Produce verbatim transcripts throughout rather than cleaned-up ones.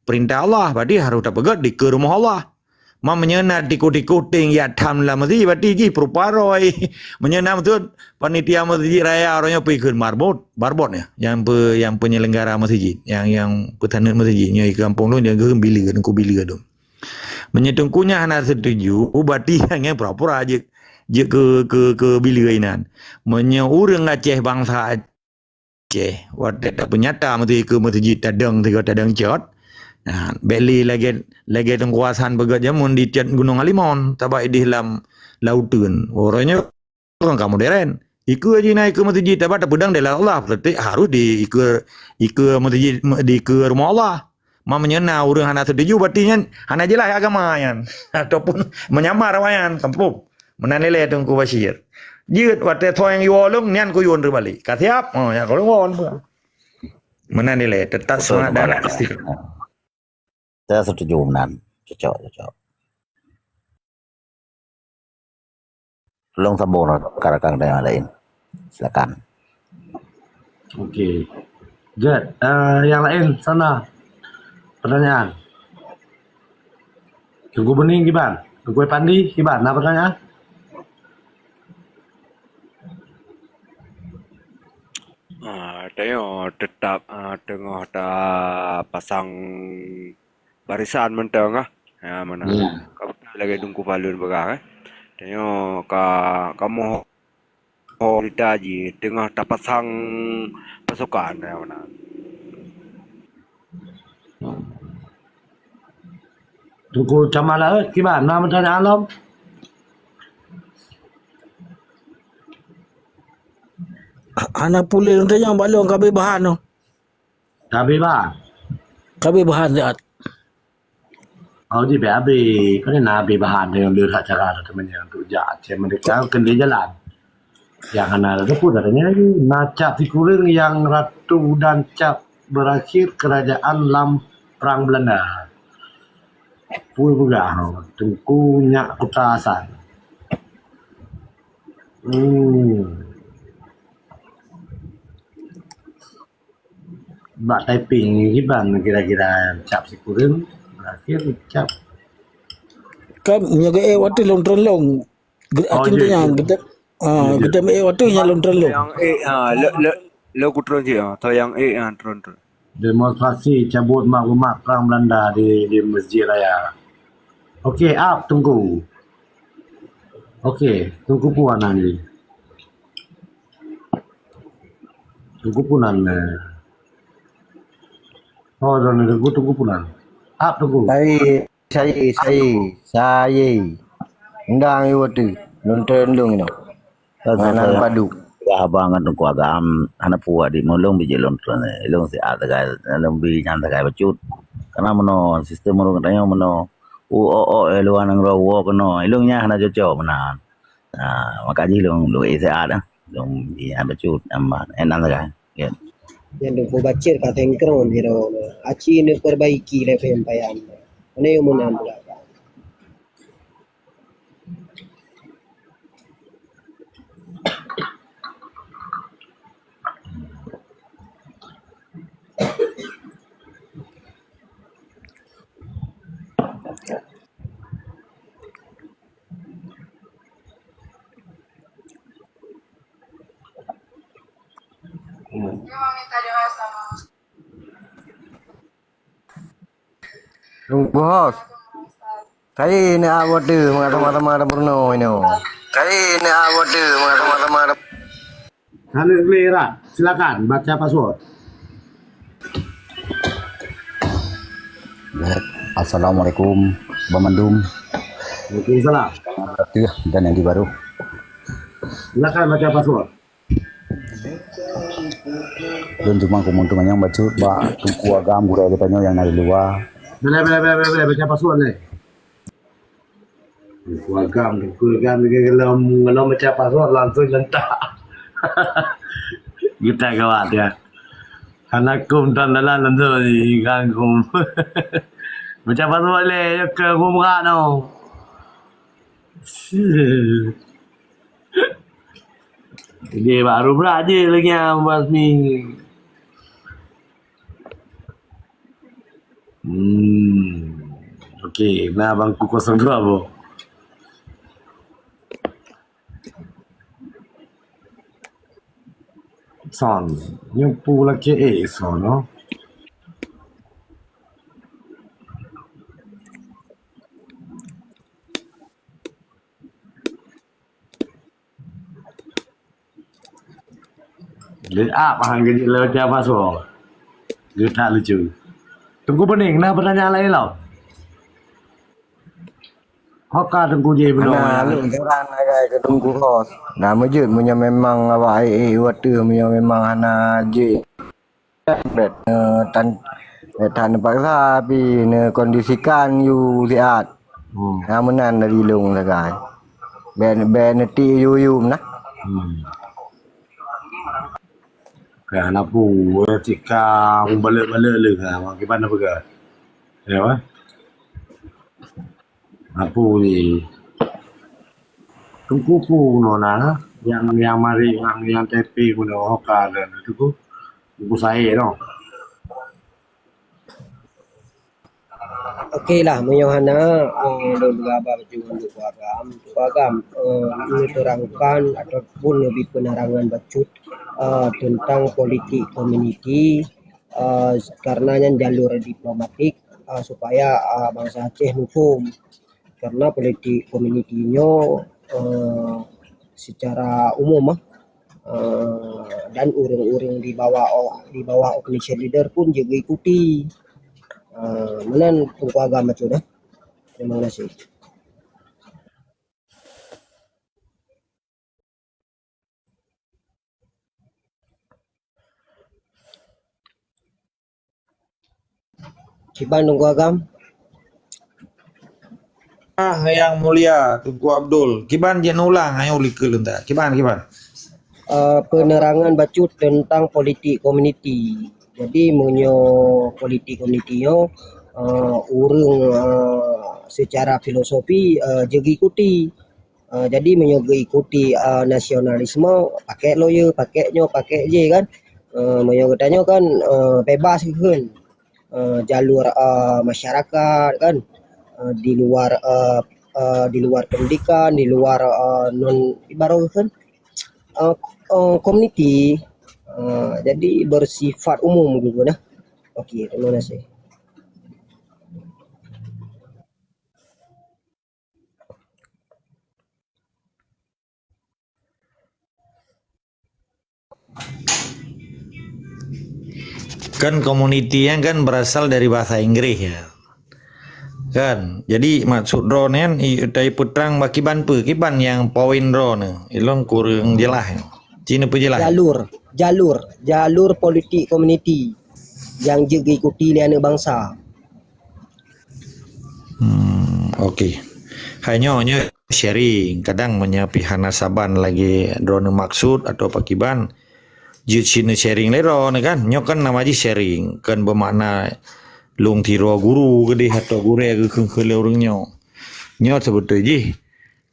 peurintah Allah, berarti harôh tapeugét dikeue rumoh Allah. Ma meunyoe na tiku-tiku ting jak tham lam masjid, berarti jih peurupa roh. Meunyoe na maksud panitia masjid raya, uroe nyoe pih kheun marbot, barbot nyan, nyang pe-, nyang penyelenggara masjid, nyang, nyang peusaneut masjid, nyoe i kampung lôn, nyang geuh bileue, Teungku bileue tu. Meunyoe Teungku nyan hana setuju, berarti nyan pura-pura jeuet, jeuet keu, keu, keu bileue inan. Meunyoe ureuëng Aceh, bansa Aceh, watée tapeunyata meuteujih keu meuseujid tadong sigoe tadong cot, nah, bék lé lagée, lagée Teungku Hasan peugét jameun di cot Gunong Halimon, sabab ideh lam lauteuen. Uroe nyoe kan ka modern. Ikeue jih na ikeue meuseujid, sabab tapeudong dalam Allah, berarti harôh di ikeue, ikeue meuseujid, dikeue rumoh Allah. Ma meunyoe na ureuëng hana setuju, berarti nyan hana jeulaih agama nyan. Ataupun menyamar awak nyan, kampung. Meunan ilée Teungku Bashir. Jeuet watée soe nyang yue lôn, nyan kuyue teubalik. Ka siab? Oh, nyan kuyue. Meunan ilée, tetap semangat dan istiqamah. Saya setuju meunan. Cocok, cocok. Tolong sambung rakan-rakan yang lain. Silakan. Okey. Jeuet, eh, yang lain sana. Pertanyaan. Teungku Beuning kiban? Teungku Pandi kiban? Na pertanyaan? Ah, tanyoe tetap, ah, teungoh tapasang barisan mantong ah. Ya, meunan. Ya. Ka beutôi lagée Teungku Falun peugah, eh. Tanyoe ka, kamoe cerita jih teungoh tapasang pasukan, ya, meunan. Teungku Camat Laôt, kiban? Na meutanyoe lom? Hana puléh lôn tanyong bak lôn, ka abéh bahan nyoe. Ka abéh bahan? Ka abéh bahan siat. Oh, jih abéh abéh. Kan na abéh bahan nyang lé that cara teumanyong tu jak Aceh Merdeka keuneuk jalan. Nyang hana ada pun ada nyan lagi. Na cap sikureueng nyang ratu dan cap berakhir kerajaan lam Perang Belanda. Peue peugah, Teungku Nyak Kuta Hasan. Hmm. Bak typing kiban kira-kira cap sikureueng, berakhir cap. Kan meunyoe geuék watèe lôn treun lôn. Ge-, Oh, akhé jeuet, teunyang, jeuet. Geutem, ah, Jeuet, jeuet. Geutem ék watèe nyan lôn treun lôn. Nyang ék, ah, le, le, le ku treun cit, ah. Atau nyang ék, ah, treun, treun. Demonstrasi cabut maklumat perang Belanda di, di Masjid Raya. Okey, ap Teungku. Okey, Teungku Puan nan ni. Teungku Punan, eh. Oh, dan Teungku, Teungku Punan. Ap Teungku. Saya, saya, saya, saya. Endang iwa tu. Nonton dong ino. Tangan padu. Abang ngan Teungku Agam, hana puas di mulung biji lôn tu. Ilung siat sagai, ilung bi nyan sagai bacut. Karena meno sistem urang katanya meno. U o o, eh, luar nanggroe, u o keunoe. Ilung nyan hana cocok meunan. Ah, maka jih lôn, lôn isi at, ah. Lôn, iya, bacut, nambah, eh, enam sagai. Ya. Nyan Teungku Bashir ka tengkron, you know. Aci neuperbaiki lé penyampaian. Mana yang menang pula? Bos. Kai ni awak tu, mengata-mata Bruno ini. Kai ni awak tu, mengata-mata Hana geuliran. Silakan baca password. Assalamualaikum, Bang Mandum. Waalaikumsalam. Betul, dan yang di baru. Silakan baca password. Dan cuma kumun tu manyang bacut bak Teungku Agam gurèe geutanyoe nyang na di luwa. Boleh, boleh, boleh, boleh, boleh. Baca password ni. Teungku Agam, Teungku Agam, dia kalau, kalau baca password langsung lentak. Kita gawat ya. Hana kum tan dalam langsung ni, kan kum. Baca password le, ya ke kum rat tau. Dia baru beraja lagi yang basmi. Hmm. Okey, na bangku kosong dua boh. Son. Nyoe peue lakèe, eh, son, oh. Lé ap hang geujeuet lé baca password. Geutak lucu. Teungku Pening, na peutanyaan laén lom? Ho ka Teungku jih bunoe? Hana, lôn saran agak keu Teungku Ros. Nah, meujeuet meunyoe memang awak ék-ék u ateueh, meunyoe memang hana jeuet. Bèk, eh, tan, bèk that neupaksa, tapi neukondisikan yue siat. Hmm. Nah, meunan dari lôn sagai. Bèk, bèk neutiek yue-yue meunan. Hmm. Ka hana peue, eh, cit ka meubalek-balek lé, ha, kiban na peugah. Ya, wah. Apu ni. Teungku peue bunoe na, nyang, nyang marit, nyang, nyang typing bunoe, ho ka lôn, Teungku. Teungku Said noh. Oke lah, meunyoe hana, eh, lôn geuba bak Teungku Agam. Teungku Agam, eh, neuterangkan ataupun neubri peunerangan bacut, eh, teuntang politik komuniti, eh, karena nyan jalur diplomatik, eh, supaya, eh, bansa Aceh muphom. Karena politik komuniti nyoe, eh, secara umum, eh, dan ureuëng-ureuëng di bawah o-, di bawah organisasi leader pun juga ikuti. Eh, meunan Teungku Agam bacut, eh. Terima kasih. Kiban Teungku Agam? Ah, Yang Mulia Teungku Abdul. Kiban jeuet ulang, ayo likot leuntah. Kiban, kiban. Eh, penerangan bacut tentang politik komuniti. Jadi, meunyoe politik komuniti nyoe, eh, ureuëng, eh, secara filosofi, eh, jeuet ikuti. Eh, jadi meunyoe geuikuti, eh, nasionalisme, pakèk lawyer, pakèk nyoe, pakèk jih kan. Eh, meunyoe geutanyoe kan, eh, bebas geukheun. Eh, jalur, eh, masyarakat kan, eh, di luar, eh, eh, di luar pendidikan, di luar, eh, non, ibarat geukheun, eh, eh, komuniti. Eh, jadi bersifat umum gitu nah. Oke, terima kasih. Kan komuniti nyan kan berasal dari bahasa Inggris ya. Kan? Jadi maksud droeneuh nyan i-, tai peutrang bak kiban peue? Kiban nyang poin droeneuh? Ilôn kureueng jeulaih. Ci neupeujeulaih. Jalur, jalur, jalur politik komuniti nyang jeuet geuikuti lé aneuëk bansa. Hmm, oke. Hai nyoe, nyoe sharing. Kadang meunyoe pih hana saban lagèe droeneuh maksud atau pakiban, jeuet sineuk sharing lé droeneuh kan. Nyoe kan nama jih sharing, kan bermakna lôn tiroe guru keudeh atau gurèe geukheun-kheun lé ureuëng nyoe. Nyoe seubeutôi jih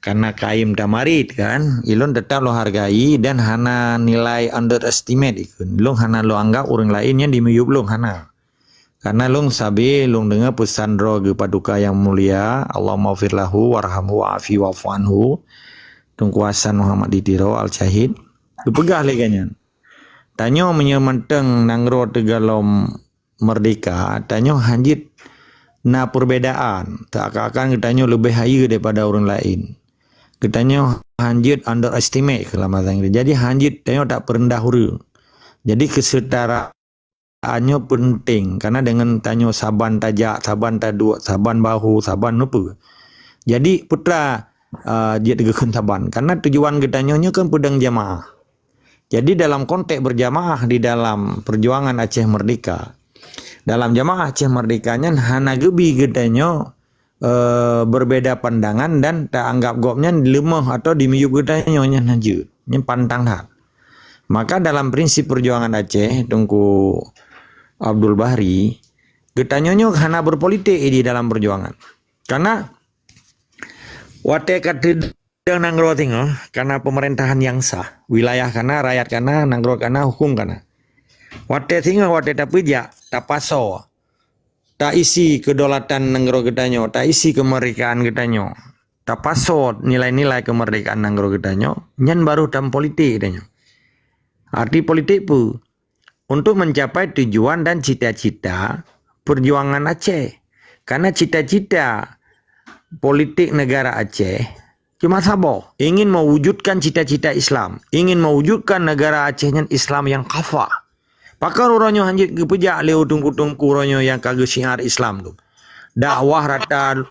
karena kayém tamarit kan, ilôn tetap lôn hargai dan hana nilai underestimate ikheun. Lôn hana lôn anggap ureuëng laén nyan dimiyueb lôn, hana. Karena lôn sabe lôn deungoe peusan droe geupaduka nyang mulia, Allahummaghfir lahu warhamhu wa'afi wa'fu anhu, Teungku Hasan Muhammad di Tiro Al-Syahid, geupeugah lé geuh nyan, tanyoe meunyoe mantong nanggroe teugalom meurdehka, tanyoe hanjeuet na perbedaan, seakan-akan geutanyoe leubeh hayeue daripada ureuëng laén. Geutanyoe hanjeuet underestimate keu lam bahasa Inggris. Jadi hanjeuet tanyoe tak peureundah ureuëng. Jadi kesetaraan nyoe penting, karena deungon tanyoe saban tajak, saban taduek, saban bahu, saban nupeue. Jadi peue teuma, eh, jeuet geukheun saban, karena tujuan geutanyoe nyoe kan peudong jamaah. Jadi dalam konteks berjamaah di dalam perjuangan Aceh Merdeka, dalam jamaah Aceh Merdeka nyan hana geubi geutanyoe eh, berbeda pandangan dan taanggap gobnyan leumoh atau dimiyueb geutanyoe nyan hanjeuet. Nyan pantang that. Maka dalam prinsip perjuangan Aceh, Teungku Abdul Bahri, geutanyoe nyoe hana berpolitik di dalam perjuangan. Karena watèe ka teudong nanggroe singoh, karena pemerintahan yang sah, wilayah kana, rakyat kana, nanggroe kana, hukum kana. Watèe singoh, watèe tapeujak, tapasoe, taisi kedaulatan nanggroe geutanyoe, taisi keumeurdekaan geutanyoe, tapasot nilai-nilai keumeurdekaan nanggroe geutanyoe, nyan baru tam politik geutanyoe. Arti politik peue? Untuk mencapai tujuan dan cita-cita perjuangan Aceh. Karena cita-cita politik negara Aceh cuma saboh, ingin mewujudkan cita-cita Islam, ingin mewujudkan negara Aceh nyan Islam yang kafah. Pakon uroe nyoe hanjeuet geupeujak lé ureuëng teungku-teungku uroe nyoe nyang ka geusyiar Islam tu? Dakwah rata,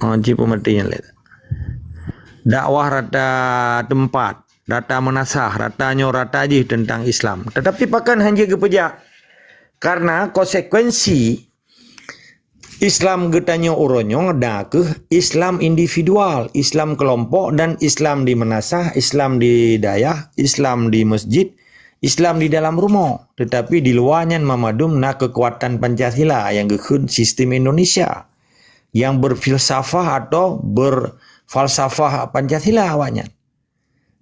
oh, cit peumati nyan lé. Dakwah rata teumpat, rata meunasah, rata nyoe rata jih teuntang Islam. Tetapi pakon hanjeuet geupeujak? Karena konsekuensi Islam geutanyoe uroe nyoe na kheueh Islam individual, Islam kelompok dan Islam di meunasah, Islam di dayah, Islam di masjid, Islam di dalam rumoh. Tetapi di luwa nyan mamadum na keukuatan Pancasila nyang geukheun sistem Indonesia, nyang berfilsafah atau berfalsafah Pancasila awaknyan.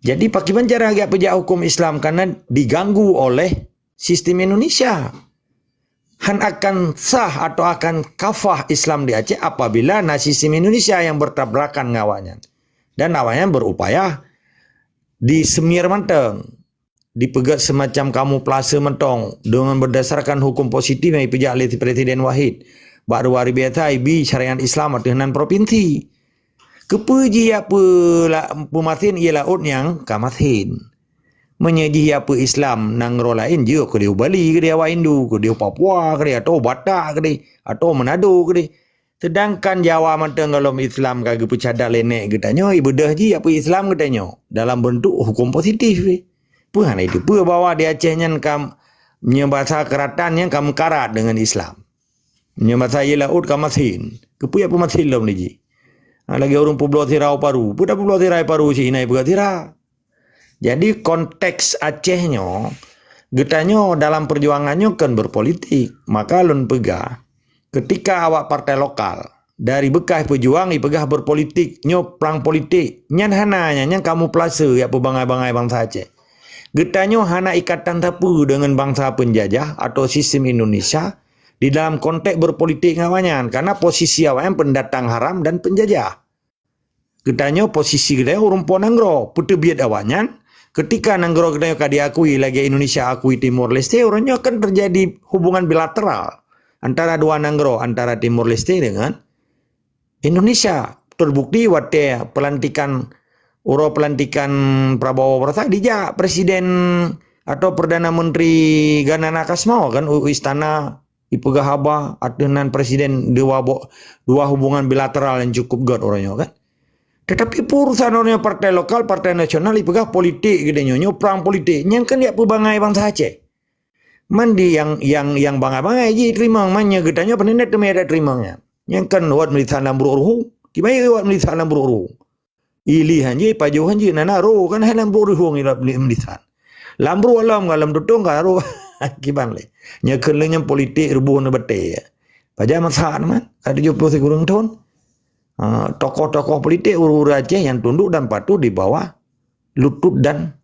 Jadi, pakriban cara geujak peujak hukum Islam karena diganggu oleh sistem Indonesia? Han akan sah atau akan kafah Islam di Aceh apabila na sistem Indonesia yang bertabrakan ngon awaknyan. Dan awaknyan berupaya disemir mantong, dipeugét semacam kamuflase mantong dengan berdasarkan hukum positif nyang ipeujak lé Presiden Wahid. Bak dua ribu biasa ibi syariat Islam ateueh nan provinsi. Keupeue jih yak peu-, la-, peumasin ie laôt nyang ka masin? Meunyoe jih yak peu Islam nanggroe laén jeuet keudeh u Bali keudeh awak Hindu, keudeh u Papua keudeh, atawa u Batak keudeh, atawa u Manado keudeh. Sedangkan Jawa mantong gohlom Islam ka geupeucadat lé nèk geutanyoe, ibeudôh jih yak peu Islam geutanyoe dalam beuntuk hukum positif. Peue hana iteupeue bahwa di Aceh nyan ka, meunyoe basa keuratan nyan ka meukarat deungon Islam. Meunyoe basa ie laôt ka masin, keupeue yak peu masin lom lé jih? Ha, lagèe ureuëng peubloe sira u paru. Peue tapeubloe sira i paru cit hana ipeugah sira? Jadi, konteks Aceh nyoe, geutanyoe dalam perjuangan nyoe kon berpolitik. Maka lôn peugah, ketika awak partai lokal, dari beukah peujuang ipeugah berpolitik, nyoe prang politik, nyan hana, nyan, nyan kamuflase yak peu bangai-bangai bansa Aceh. Geutanyoe hana ikatan sapeue deungon bansa peunjajah atau sistem Indonesia di dalam konteks berpolitik ngon awaknyan, karena posisi awaknyan pendatang haram dan penjajah. Geutanyoe posisi geutanyoe ureuëng po nanggroe, peuteubiet awaknyan, ketika nanggroe geutanyoe ka diakui lagèe Indonesia akui Timor Leste, uroe nyoe akan terjadi hubungan bilateral antara dua nanggroe, antara Timor Leste dengan Indonesia. Terbukti watèe pelantikan, uroe pelantikan Prabowo Subianto dijak Presiden atau Perdana Menteri Gana Nakasma kan u istana ipeugah haba ateueh nan Presiden dua bo-, dua hubungan bilateral nyang cukup gèt uroe nyoe kan. Tetapi urusan uroe nyoe partai lokal, partai nasional ipeugah politik geutanyoe, nyoe prang politik. Nyan kan yak peu bangai bansa Aceh. Man di nyang, nyang, nyang bangai-bangai jih teurimong, man nyoe geutanyoe pane na teumé dak teurimong nyan. Nyan kan wat meulisan lam brok ruhueng. Kiban wat meulisan lam brok ruhueng? Ilih han jih, pajoh han jih, na na ro kan hai lam brok ruhueng ilap meulisan. Lam brok lom ka lam tutong ka ro. Kiban lé. Nyoe kheun lé nyan politik ruboh na batèe. Pajan masa man, ka tujoh ploh sikureueng thon. Ha, tokoh-tokoh politik ureuëng-ureuëng Aceh nyang tunduk dan patuh di bawah lutut dan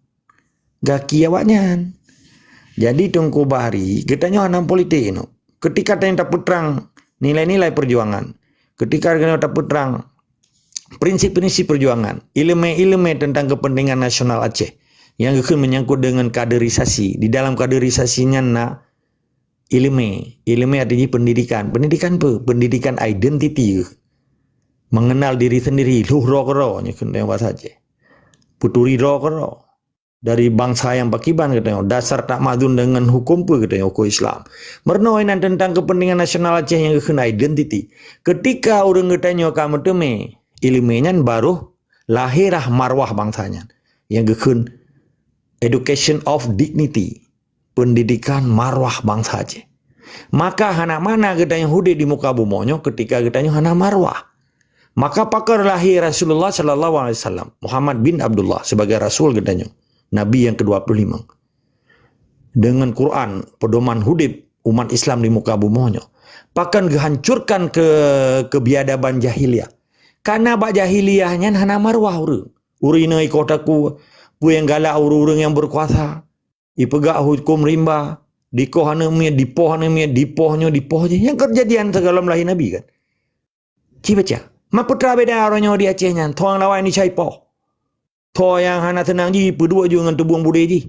gaki awaknyan. Jadi Teungku Bahri, geutanyoe hana politik inoe. Ketika tanyoe tapeutrang nilai-nilai perjuangan, ketika geutanyoe tapeutrang prinsip-prinsip perjuangan, ileumé-ileumé tentang kepentingan nasional Aceh yang geukheun menyangkut dengan kaderisasi. Di dalam kaderisasi nyan na ileumé. Ileumé arti jih pendidikan. Pendidikan peue? Pendidikan identiti. Mengenal diri sendiri, lheueh droe keudroe, nyoe keuneuk bahasa Aceh. Peuturi droe keudroe. Dari bansa nyang pakriban geutanyoe, dasar tak mazun dengan hukum peue geutanyoe, hukum Islam. Meurunoe inan tentang kepentingan nasional Aceh nyang geukheun identiti. Ketika ureuëng geutanyoe ka meuteumé ileumé nyan, baroh lahérlah marwah bansa nyan. Nyang geukheun education of dignity, pendidikan marwah bansa Aceh. Maka hana makna geutanyoe udép di muka bumoe nyoe ketika geutanyoe hana marwah. Maka pakon lahé Rasulullah sallallahu alaihi wasallam, Muhammad bin Abdullah sebagai rasul geutanyoe, nabi yang kedua puluh lima. Dengan Quran, pedoman udép umat Islam di muka bumoe nyoe. Pakon geuhancurkan ke, kebiadaban jahiliyah. Karena bak jahiliyah nyan hana marwah ureuëng. Ureuëng inong ikoh takue, peue nyang galak ureuëng-ureuëng nyang berkuasa. Ipeugah huköm rimba, Dikoh aneuk miet, dipoh aneuk miet, dipoh nyoe, dipoh jih. Nyang keujadian sigohlom lahé Nabi kan. Ci baca. Ma peue teuma beda uroe nyoe di Aceh nyan, tho nyang lawan ni cai poh. Tho nyang hana seunang jih, peuduek ju ngon teubueng budé jih.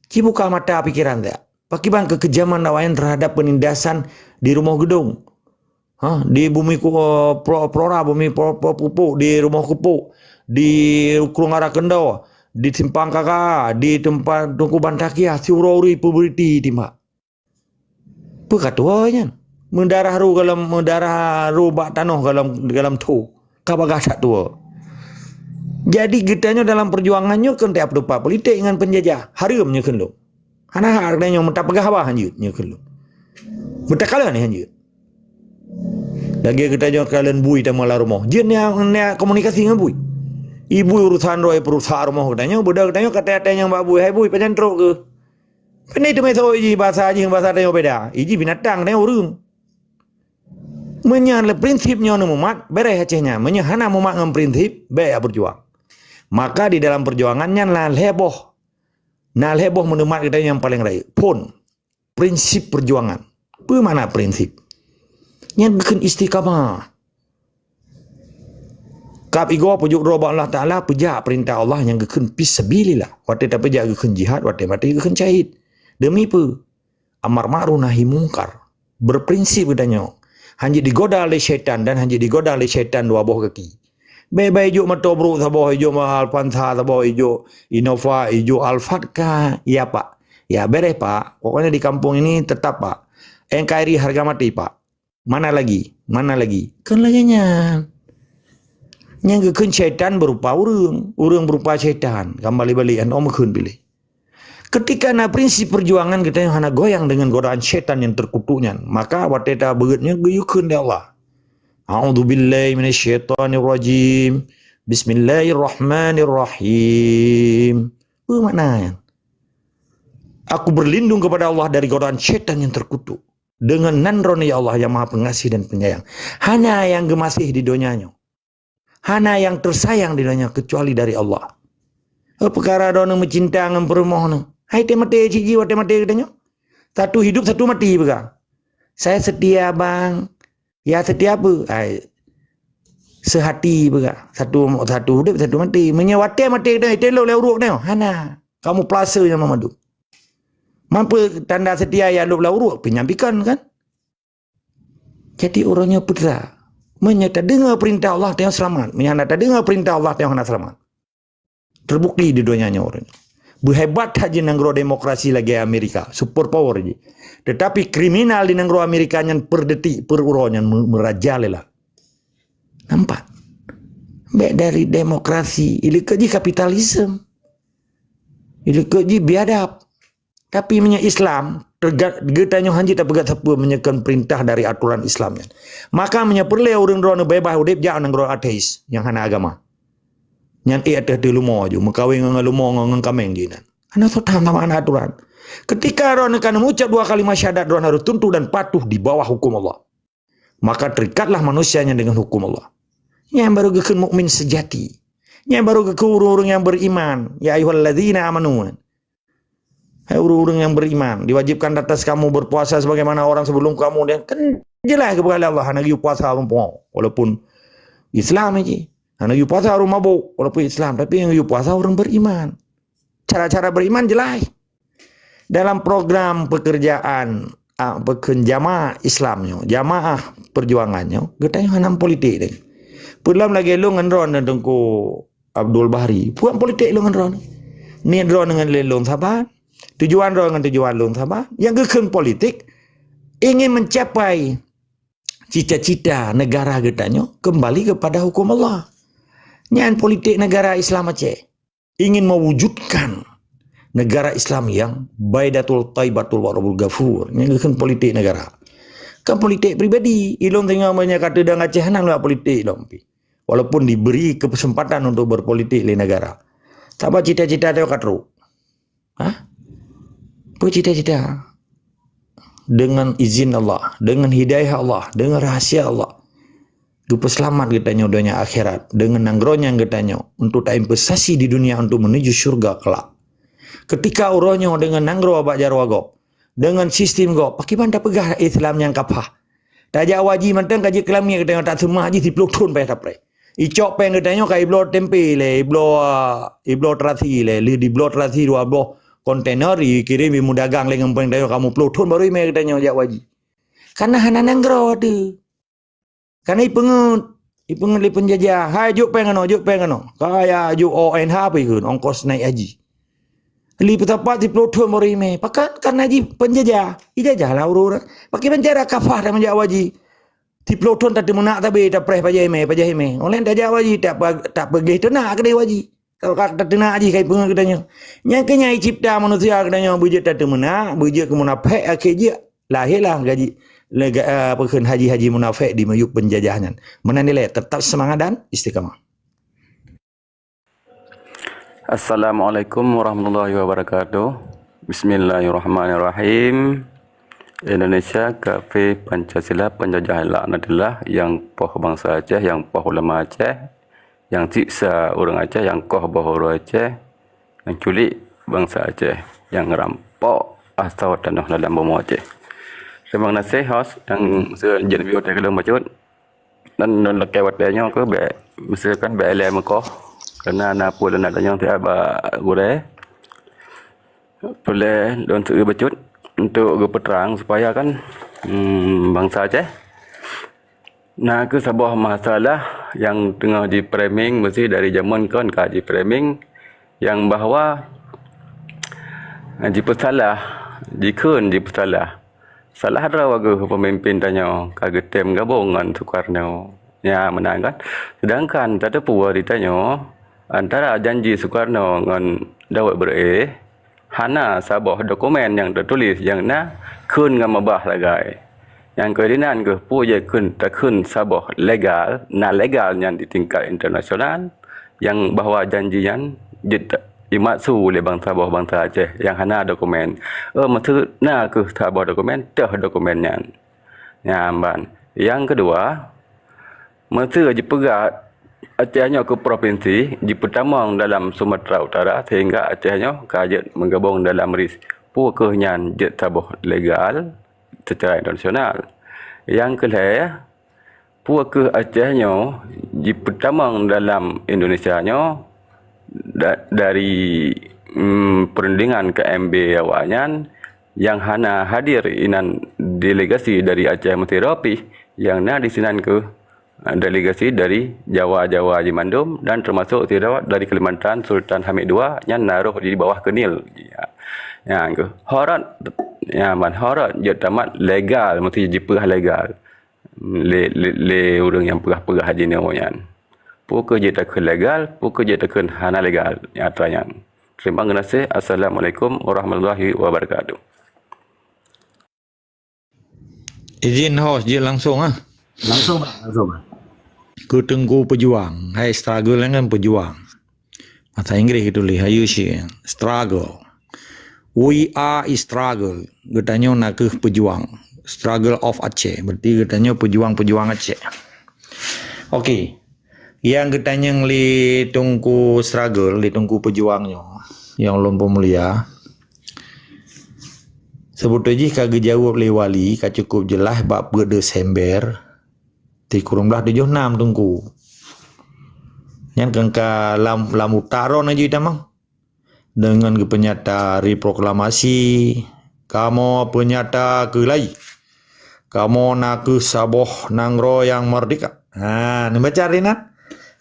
Ci buka mata pikiran dak. Pakriban keukejaman awaknyan teuhadap peunindasan di Rumoh Geudong. Ha, di bumi ku, eh, Pro-, Prora, bumi Pro-, Pro-, Pupuk, di Rumoh Kupuk, di Krueng Ara Keundoe, di Simpang Kaka, di teumpat Teungku Bantakiah, siuroe ureuëng peubeuriti timbak. Peue ka tuwoe nyan? Meudarah ru gohlom, meudarah ru bak tanoh gohlom, gohlom tho. Ka bagah that tuwoe. Jadi geutanyoe dalam peujuangan nyoe keu teutab tupat politik ngon peunjajah. Hareuem nyoe kheun lôn. Hana hak geutanyoe meutapeugah haba hanjeuet nyoe kheun lôn. Meutakalon hanjeuet. Lagée geutanyoe kalon bui tamong lam rumoh. Jeuet nia, nia komunikasi ngon bui. I bui urusan droe peurusak rumoh geutanyoe, beudoh geutanyoe katai-katai nyang bak bui, "Hai bui, pajan trok keuh?" Pandai teumé soe jih basa jih ngon basa tanyoe beda. Iji binatang tanyoe ureuëng. Meunyoe lé prinsip nyoe neumumat, beres Aceh nyan. Meunyoe hana mumat ngon prinsip, bék jak beujuang. Maka di dalam peujuangan nyan na lhée boh. Na lhée boh meuneumat geutanyoe nyang paleng rayeuk. Phon. Prinsip peujuangan. Peue makna prinsip? Nyan geukheun istiqamah. Kab igoe peujok droe bak Allah Taala, peujak peurintah Allah nyang geukheun fisabilillah. Watée tapeujak geukheun jihad, watée maté geukheun syahid. Deumi peue? Amar ma'ruf nahi mungkar. Berprinsip geutanyoe. Hanjeuet digoda lé syaitan dan hanjeuet digoda lé syaitan dua boh gaki. Bék-bék ijok moto brok saboh, ijok Alphard saboh, ijok Innova, ijok Alphard ka, ya Pak. Ya beres Pak. Pokoknya di kampung ini tetap Pak. N K R I harga mati Pak. Mana lagi? Mana lagi? Kan lagée nyan. Nyang geukheun syaitan berupa ureuëng, ureuëng berupa syaitan. Kan balik-balik, an om kheun pilih. Ketika na prinsip perjuangan kita yang hana goyang dengan godaan syaitan yang terkutuk nyan, maka watée tabeuet nyan geuyue kheun lé Allah. A'udzubillahi minasyaitonirrajim. Bismillahirrahmanirrahim. Peue makna nyan? Aku berlindung kepada Allah dari godaan syaitan yang terkutuk. Dengan nan Droeneuh ya Allah yang Maha Pengasih dan Penyayang. Hana nyang geumaséh di donya nyoe. Hana nyang teusayang di donya kecuali dari Allah. Eh, peukara Droeneuh meucinta ngon peurumoh neuh. Hai teumaté cit jih watée maté geutanyoe. Satu hidup, satu mati peugah. Saya setia, Bang. Ya setia apa? Hai, sehati peugah. Satu, satu udeb, satu mati. Meunyoe watée maté geutanyoe, teuh lhok lé uruek tanyoe. Hana. Kamu plase nyang meumadu. Mampu tanda setia ya lhok lé uruek, pinyampaikan kan? Jadi uroe nyoe peudra. Meunyoe tadeungoe peurintah Allah, tanyoe seulamat. Meunyoe hana tadeungoe peurintah Allah, tanyoe hana seulamat. Terbukti di donya nyoe uroe nyoe. Beuhebat that jih nanggroe demokrasi lagée Amerika, super power jih. Tetapi kriminal di nanggroe Amerika nyan per detik, per uroe nyan me-, meurajalela. Nampak? Bék dari demokrasi, ileukeue jih kapitalisme. Ileukeue jih biadab. Tapi meunyoe Islam, teuga-, geutanyoe hanjeuet tapeugah sapeue meunyoe kon peurintah dari atoran Islam nyan. Maka meunyoe peureulée ureuëng droeneuh beubaih udeb jak nanggroe ateis nyang hana agama. Nyan ék ateueh teuh leumo ju, meukawen ngon leumo ngon, ngon kaméng jih nan. Hana soe tham sama hana atoran. Ketika droeneuh ka neumeucab dua kalimat syahadat, droeneuh harus tunduk dan patuh di bawah hukum Allah. Maka terikatlah manusia nyan dengan hukum Allah. Nyan baru geukheun mukmin sejati. Nyan baru geukheun ureuëng-ureuëng nyang beriman. Ya ayyuhalladzina amanu. Hai ureuëng-ureuëng nyang beriman, diwajibkan atas kamu berpuasa sebagaimana orang sebelum kamu. Dan kan jelas geupeugah lé Allah, hana geuyue puasa ureuëng pungo, walaupun Islam jih. Hana geuyue puasa ureuëng mabök, walaupun Islam. Tapi nyang geuyue puasa ureuëng beriman. Cara-cara beriman jelas. Dalam program pekerjaan, ah, peukheun jamaah Islam nyoe, jamaah perjuangan nyoe, geutanyoe hana politik deh. Peulom lagée lôn ngon droeneuh Teungku Abdul Bahri. Peue politik lôn ngon droeneuh? Niet droeneuh ngon lôn saban. Tujuan droeneuh ngon tujuan lôn saban. Nyang geukheun politik ingin mencapai cita-cita negara geutanyoe kembali kepada hukum Allah. Nyan politik negara Islam Aceh. Ingin mewujudkan negara Islam yang baidatul taibatul warabul ghafur. Nyan geukheun politik negara. Kan politik pribadi. Ilôn teungoh meunyoe ka teudong Aceh hana lewat politik lom pi. Walaupun diberi kesempatan untuk berpolitik lé negara. Saban cita-cita tanyoe ka trok. Hah? Peue cita-cita? Dengan izin Allah, dengan hidayah Allah, dengan rahasia Allah. Geupeuseulamat geutanyoe donya akhirat dengan nanggroe nyang geutanyoe untuk tainvestasi di dunia untuk menuju syurga kelak. Ketika uroe nyoe dengan nanggroe bak jaroe gob, deungon sistem gob, pakriban tapeugah Islam nyang kafah. Tajak haji mantong ka jeuet keu lamiet geutanyoe, taseumah jih siplôh thon payah tapreh. Icok péng geutanyoe ka ibloe tempe lé, ibloe, ibloe terasi lé, lheueh dibloe terasi dua boh kontainer, ikirém imeudagang lé ngon péng tanyoe, ka muplôh thon barô imé geutanyoe jak haji. Kana hana nanggroe teuh. Kana ipeungeut, ipeungeut lé peunjajah, "Hai, jok péng keunoe, jok péng keunoe." Kaya jok O N H pih kheun, ongkos naik haji. Lé peusapat siplôh thon barô imé. Pakon? Karena jih peunjajah. Ijajah lah ureuëng. Pakriban cara kafah dan meujak haji. Siplôh thon tateumeunak sabe tapreh paja imé, paja imé. Oleh tajak haji, tak pa-, tak peugléh teunak keudéh haji. Ka, ka tateunak jih ka ipeungeut geutanyoe. Nyang keu nyan icipta manusia geutanyoe beujeuet tateumeunak, beujeuet keu munafék, akhé jeuet lahé lah gaji, lega-, eh, apa kheun haji-haji munafék di miyueb peunjajah nyan. Meunan ilée, tetap seumangat dan istiqamah. Assalamualaikum warahmatullahi wabarakatuh. Bismillahirrahmanirrahim. Indonesia kafé Pancasila peunjajah laknatillah, nyang poh bansa Aceh, nyang poh ulama Aceh, nyang siksa ureuëng Aceh, nyang koh boh ureuëng Aceh, nyang culik bansa Aceh, nyang rampok asoe tanoh ladang bumoe Aceh. Terima kasih host nyang seujeut video teh keudong bacut. Dan lôn lakée watée nyoe keuh bék, miseue kan bék ilée meukoh, karena na peue lôn nak tanyong siat bak gurée. Peureulée lôn seueu bacut untuk geupeutrang supaya kan, hmm, bansa Aceh na keuh saboh masalah nyang teungoh ji-framing, meusti dari jameun kon ka ji-framing, nyang bahwa jipeusalah, jikheun jipeusalah. Salah droe geuh peumimpén tanyoe ka geutém gabong ngon Sukarno. Nya meunan kan? Sedangkan tateupeue di tanyoe, antara janji Sukarno ngon Daud Beureueh, hana saboh dokumen nyang teutuléh nyang na kheun ngon meubah sagai. Nyang keu inan geuh peue jeuet kheun takheun saboh legal, na legal nyan di tingkat internasional, nyang bahwa janji nyan jeuet imaksu lé bansa boh bansa Aceh nyang hana dokumen. Eh, maksud na keuh saboh dokumen, teuh dokumen nyan. Nyan ban. Nyang keudua, meuseu jipeugah Aceh nyoe keu provinsi, jipeutamong dalam Sumatera Utara sehingga Aceh nyoe ka jeuet meugabong dalam RIS. Peue keuh nyan jeuet saboh legal secara internasional. Nyang keulhée, peue keuh Aceh nyoe jipeutamong dalam Indonesia nyoe da-, dari, mm, perundingan K M B awaknyan nyang hana hadir inan delegasi dari Aceh Mesir pih, nyang na di sinan keuh, ah, delegasi dari Jawa-Jawa jimandum dan termasuk sidroe dari Kalimantan, Sultan Hamid dua, nyan na roh di bawah keunil. Ya. Nyan keuh. Horot, ya, ban horot jeuet tamat legal, meusti jipeugah legal. Lé, lé, lé ureuëng nyang peugah-peugah jinoe nyan. Peue keuh jeuet takheun legal, peue keuh jeuet takheun hana legal, nyata nyan. Terima kasih. Assalamualaikum warahmatullahi wabarakatuh. Izin host, jeuet langsung ah. Langsung, Pak, langsung, Pak. Keu Teungku Peujuang, hai struggle nyan kan peujuang. Bahasa Inggréh geutuléh, ayu cit, struggle. We are struggle. Geutanyoe na keuh peujuang. Struggle of Aceh. Berarti geutanyoe peujuang-peujuang Aceh. Okey. Nyang geutanyong lé Teungku struggle, lé Teungku Peujuang nyoe, nyang lôn peumulia, seubeutôi jih ka geujaweueb lé Wali, ka cukup jeulaih bak peuet Desember, sikureueng blaih tujoh nam Teungku. Nyan kan ka lam, lam utak droe na jih tamong. Deungon geupeunyata reproklamasi, kamoe peunyata keulai, kamoe na keuh saboh nanggroe nyang meurdeka. Ha, neubaca dinan.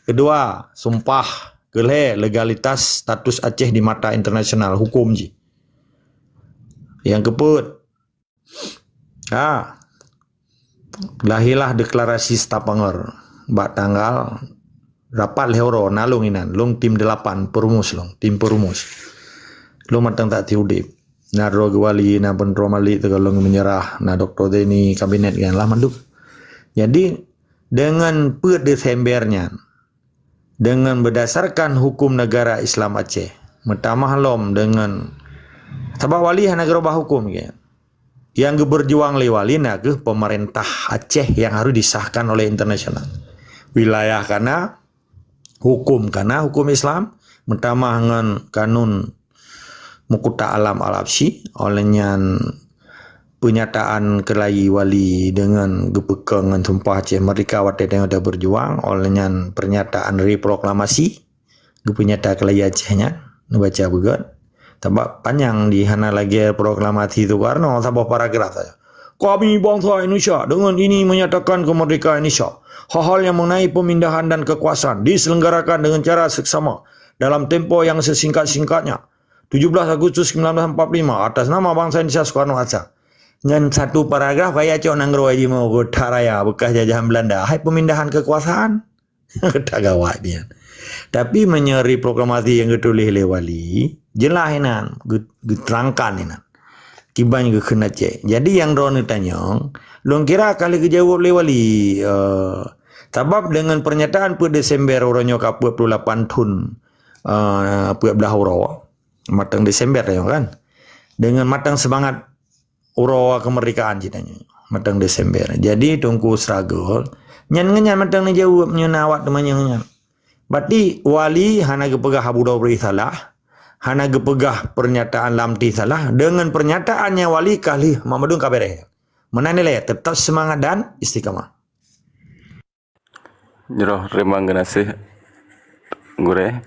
Keudua, sumpah. Keulhée, legalitas status Aceh di mata internasional, huköm jih. Nyang keupeuet, Ha. Lahirlah deklarasi Stavanger bak tanggal, rapat lhée uroe, na lôn inan, lôn tim delapan, perumus lôn, tim perumus. Lôn mantong tak ti udeb. Na droe geuwali, na Bendroe Malik teuka lôn meunyeurah, na Doktor Zaini, kabinet nyan lah mandum. Jadi, deungon peuet Desember nyan, deungon beudasarkan huköm negara Islam Aceh, meutamah lom deungon, sabab wali hana geurubah huköm, kan? Nyang geubeujuang lé wali na keuh peumeurintah Aceh nyang harôh disahkan oleh internasional. Wilayah kana, huköm kana, huköm Islam, meutamah ngon kanun Meukuta Alam Al-Habsyi, oleh nyan Pernyataan keulayi Wali deungon geupeukong ngon sumpah Aceh Merdeka watée tanyoe tabeurjuang, óh lheueh nyan pernyataan reproklamasi geupeunyata keulayi Aceh nyan, neubaca beugét. Sabab panyang di hana lagée proklamasi Soekarno, saboh paragraf saja. "Kami bangsa Indonesia dengan ini menyatakan kemerdekaan Indonesia. Hal-hal yang mengenai pemindahan dan kekuasaan diselenggarakan dengan cara seksama dalam tempo yang sesingkat-singkatnya. Tujuh belas Agustus sembilan belas empat puluh lima, atas nama bangsa Indonesia, Soekarno-Hatta." Nyan satu paragraf kaya cok nanggroe jimoe kota raya bekas jajahan Belanda. Hai pemindahan kekuasaan. Kota gawat nyan. Tapi meunyoe reproklamasi nyang geutuléh lé Wali, jeulaih inan, geu-, geuterangkan inan. Kiban geukheun Aceh. Jadi nyang droeneuh tanyong, lôn kira ka lheueh geujaweueb lé Wali, eh, sabab deungon pernyataan peuet Desember uroe nyoe ka peuet puluh lapan thon, eh, peuet blaih uroe, mantong Desember nyoe kan. Deungon mantong seumangat uroe kemerdekaan cit nyoe, mantong Desember. Jadi Teungku Sragol, nyan ngon nyan mantong neujaweueb nyoe na awak teumanyong nyan. Berarti Wali hana geupeugah Abu Dhabi salah, hana geupeugah pernyataan Lamti salah, deungon pernyataannya Wali ka lheueh Mak Madun ka beres. Meunan ilée, tetap seumangat dan istiqamah. Jroh teurimong geunaséh, Gurée.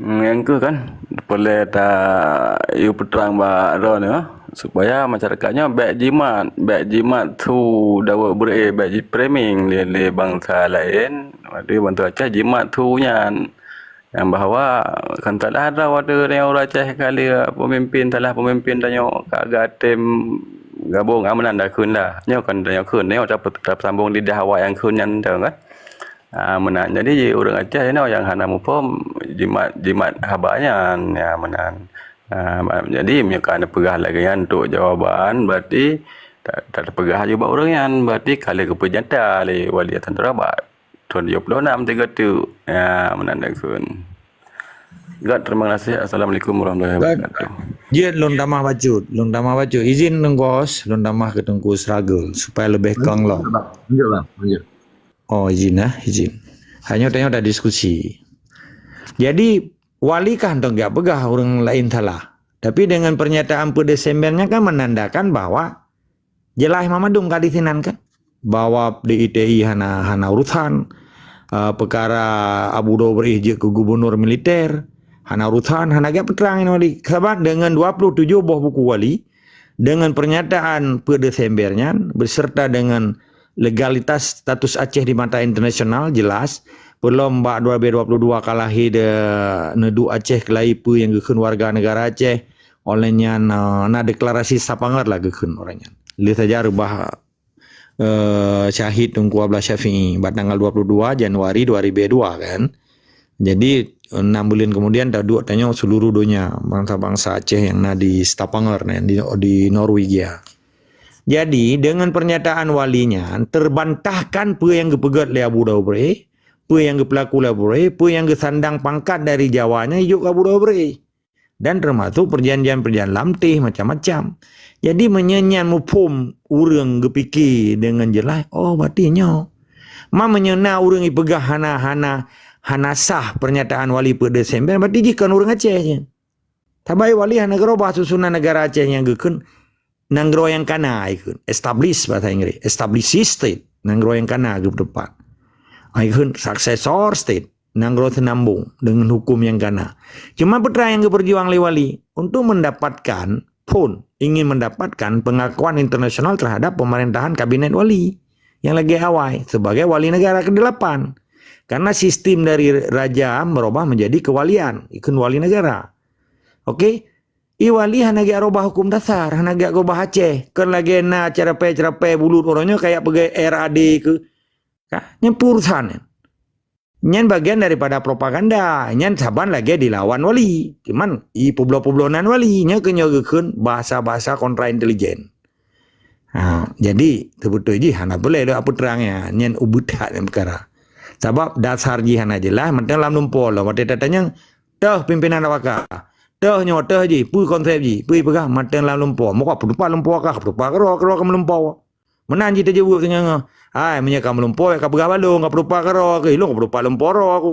Nyang keuh kan, peureulée tayue peutrang bak droeneuh, supaya masyarakat nyoe bék jimat, bék jimat su daweueb beureuée, bék jiframing lé, lé bansa laén, di bansa Aceh jimat su nyan. Nyang bahwa kan salah droe watée ureuëng Aceh ka lheueh peumimpin, salah peumimpin tanyoe ka geutem gabong, ah, meunan dakheun lah. Nyoe kan tanyoe kheun, nyoe tapeu-, tapeusambong lidah awak nyang kheun nyan teuh kan. Ah, meunan. Jadi ureuëng Aceh inoe nyang hana muphom jimat, jimat haba nyan, ya meunan. Ah, ba-, jadi meunyoe ka neupeugah lagée nyan untuk jawaban, berarti ta-, ta-, tapeugah aju bak ureuëng nyan, berarti ka lheueh geupeunyata lé Wali Hasan Turabat. Thon tujoh ploh nam tiga tu. Ya, meunan dakheun. Gak, terima kasih. Assalamualaikum warahmatullahi wabarakatuh. Jeuet lôn tamah bacut, lôn tamah bacut. Izin Teungku Os, lôn tamah keu Teungku Sragol supaya leubeh kong lom. Lanjut, bang. Lanjut, bang. Lanjut. Oh, izin ah, izin. Hanya tanya dah diskusi. Jadi, Wali kan tong gak peugah ureuëng laén salah. Tapi dengan pernyataan peuet Desember nyan kan menandakan bahwa jeulaih Mak Madun ka di sinan kan, bahwa di I T I hana, hana urusan, eh, peukara Abu Dhabi jeuet keu gubunur militer, hana urusan, hana geupeutreang nyan Wali. Sabab deungon dua puluh tujoh boh buku Wali, deungon pernyataan peuet Desember nyan, beserta deungon legalitas status Aceh di mata internasional, jeulaih, peulom bak dua ribu dua puluh dua ka lahé de neuduek Aceh keulayi peue nyang geukheun warga negara Aceh, óh lheueh nyan, eh, na deklarasi Stavanger lah geukheun óh lheueh nyan. Lheueh saja reubah, eh, syahid Teungku Abdullah Syafi'i bak tanggal dua puluh dua Januari dua ribu dua kan. Jadi, enam buleuen kemudian taduek tanyoe seluruh donya, bansa-bansa Aceh nyang na di Stavanger, nyang di, di Norwegia. Jadi, dengan pernyataan Wali nyan, terbantahkan peue nyang geupeugét lé Abu Dhabi, peue nyang geupeulaku lé Abu Dhabi, peue nyang geusandang pangkat dari Jawa nyan ijok keu Abu Dhabi. Dan termasuk perjanjian-perjanjian Lamteh macam-macam. Jadi, meunyoe nyan muphom ureuëng geupike deungon jeulaih, oh, berarti nyoe. Ma meunyoe na ureuëng ipeugah hana, hana, hana sah pernyataan Wali peuet Desember, berarti jih kon ureuëng Aceh nyan. Tabai Wali hana geurubah susunan negara Aceh nyang geukheun nanggroe nyang kana, ikheun established bahasa Inggris, established state, nanggroe nyang kana geupeuteupat. Ikheun successor state, nanggroe seunambong deungon huköm nyang kana. Cuma peue nyang geupeujuang lé Wali untuk mendapatkan phon, ingin mendapatkan pengakuan internasional terhadap pemerintahan kabinet Wali nyang lagée awai sebagai wali negara kedelapan. Karena sistem dari raja merubah menjadi kewalian, ikheun wali negara. Oke? I Wali hana geurubah huköm dasar, hana geurubah Aceh. Kon lagée na ceurapée-ceurapée bulut uroe nyoe kaya peugah R A D keu. Ka, nyan peue urusan nyan. Nyan bagian daripada propaganda. Nyan saban lagée dilawan Wali. Cuman, i peubloe-peubloe nan Wali. Nyan keuh nyoe geukheun bahasa-bahasa kontra intelijen. Ha, jadi, teubeutôi jih hana peureulée lôn peutrang nyan. Nyan ubit that nyan peukara. Sabab dasar jih hana jeulaih, mantong lam lumpoe lom. Watée tatanyong, "Toh pimpinan awak ka? Toh nyoe, toh jih, peue konsep jih, peue ipeugah?" Mantong lam lumpoe. Meuka peuteupat lumpoe kah, peuteupat keudroe, keudroe ka meulumpoe. Meunan jih teujaweueb teungoh-ngoh. Hai, meunyoe ka meulumpoe, ka peugah balong, ka peuteupat keudroe keuh, ilong ka peuteupat lumpoe droe ku.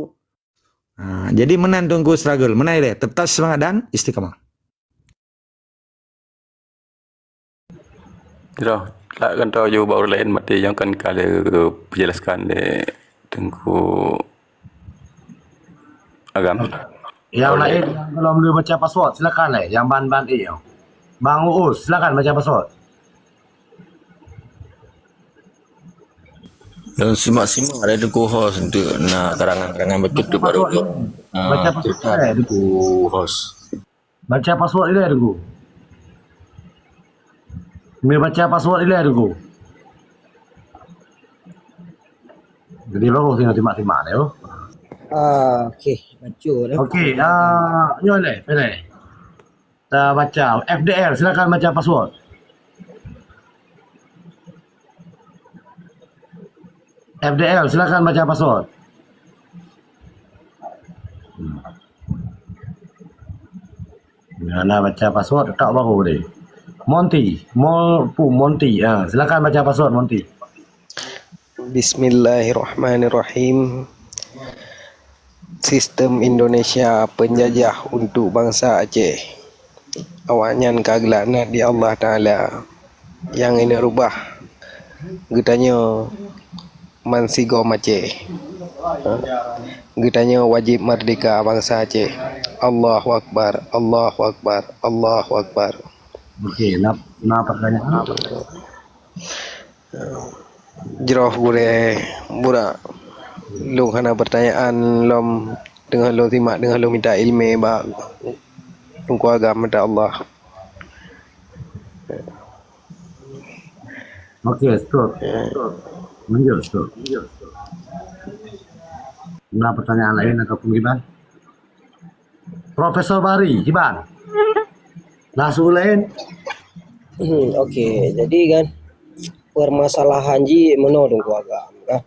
Ha, jadi meunan Teungku struggle, meunan ilée, tetap semangat dan istiqamah. Jroh, lak kantô ju bak ureueng laén, maté nyang kan ka lheueh peujelaskan lé Teungku Agam. Nyang laén nyang belum lé baca password, silakan lé. Nyang ban-ban eh. Bang Uus, silakan baca password. Dan simak-simak ada Teungku host untuk na karangan-karangan betul tu baru tu. Baca password, eh, Teungku host. Baca password ilèe Teungku. Meubaca password ilèe Teungku. Jadi baru tinggal timak-timak dia. Oh. Ah, okey, baca dah. Okey, ah, nyoe leh, pilih. Ta baca F D L, silakan baca password. F D L, silakan baca password. Hmm. Nah, nah, baca password, tak baru deh. Monty, Mol, Pu, Monty. Ah, silakan baca password, Monty. Bismillahirrahmanirrahim. Sistem Indonesia penjajah untuk bangsa Aceh. Awaknyan ka geulaknat di Allah Taala. Nyang inong rubah geutanyoe mansigom Aceh. Geutanyoe wajib merdeka bangsa Aceh. Allahu Akbar, Allahu Akbar, Allahu Akbar. Okey, na, na pertanyaan? Jroh gurèe burak. Lôn hana pertanyaan lom, teungoh lôn simak, teungoh lôn mita ileumèe bak Teungku Agam, meuta Allah. Okey, stop. Lanjut, stop. Na pertanyaan laén ataupun kiban? Profesor Bari, kiban? Na su laén? Hmm, okey. Jadi kan, permasalahan jih meunoe Teungku Agam, kan?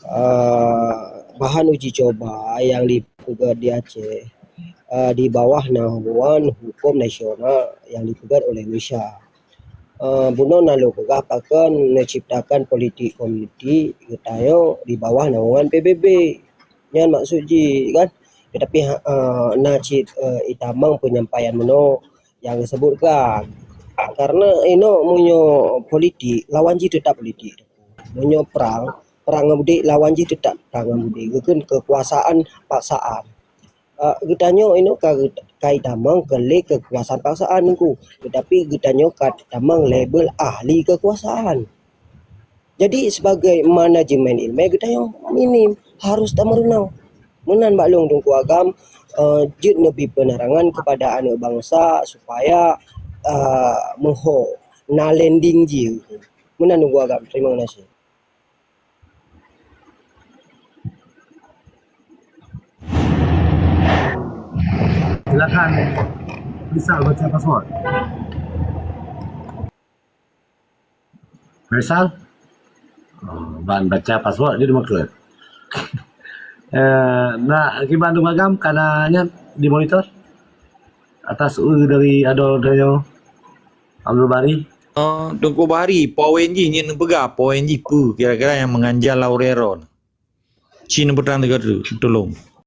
Ah, bahan uji coba nyang dipeugèt di Aceh, ah, di bawah naungan huköm nasional nyang dipeugèt oleh Indonesia. Ah, bunoe na lôn peugah pakon neuciptakan politik komuniti geutanyoe di bawah naungan P B B. Nyan maksud jih kan. Tetapi, ah, na cit, eh, itamong penyampaian meunoe nyang geusebut GAM. Karena inoe meunyoe politik, lawan jih teutap politik. Meunyoe prang, prang ngon beudéh, lawan jih teutap prang ngon beudéh. Geukheun kekuasaan paksaan. Ah, geutanyoe inoe ka geut-, ka itamong keu lé kekuasaan paksaan Teungku, tetapi geutanyoe ka tamong label ahli kekuasaan. Jadi, sebagai manajemen ileumèe geutanyoe minim, harus tameurunoe. Meunan bak lôn Teungku Agam, eh, jeuet neubri penerangan kepada aneuk bansa supaya, eh, meuho na landing jih. Meunan Teungku Agam, terima kasih. Silakan, Faisal, baca password. Faisal? Oh, ban baca password dia makot. Eh, na kiban Teungku Agam ka na nyan dimonitor? Atas u dari Adol Dayo Abdul Bari. Oh, Teungku Bari, poin jih nyan neupeugah, poin jih peue kira-kira nyang meuganjal Laurero? Cit neupeutrang teuka tu, tulông.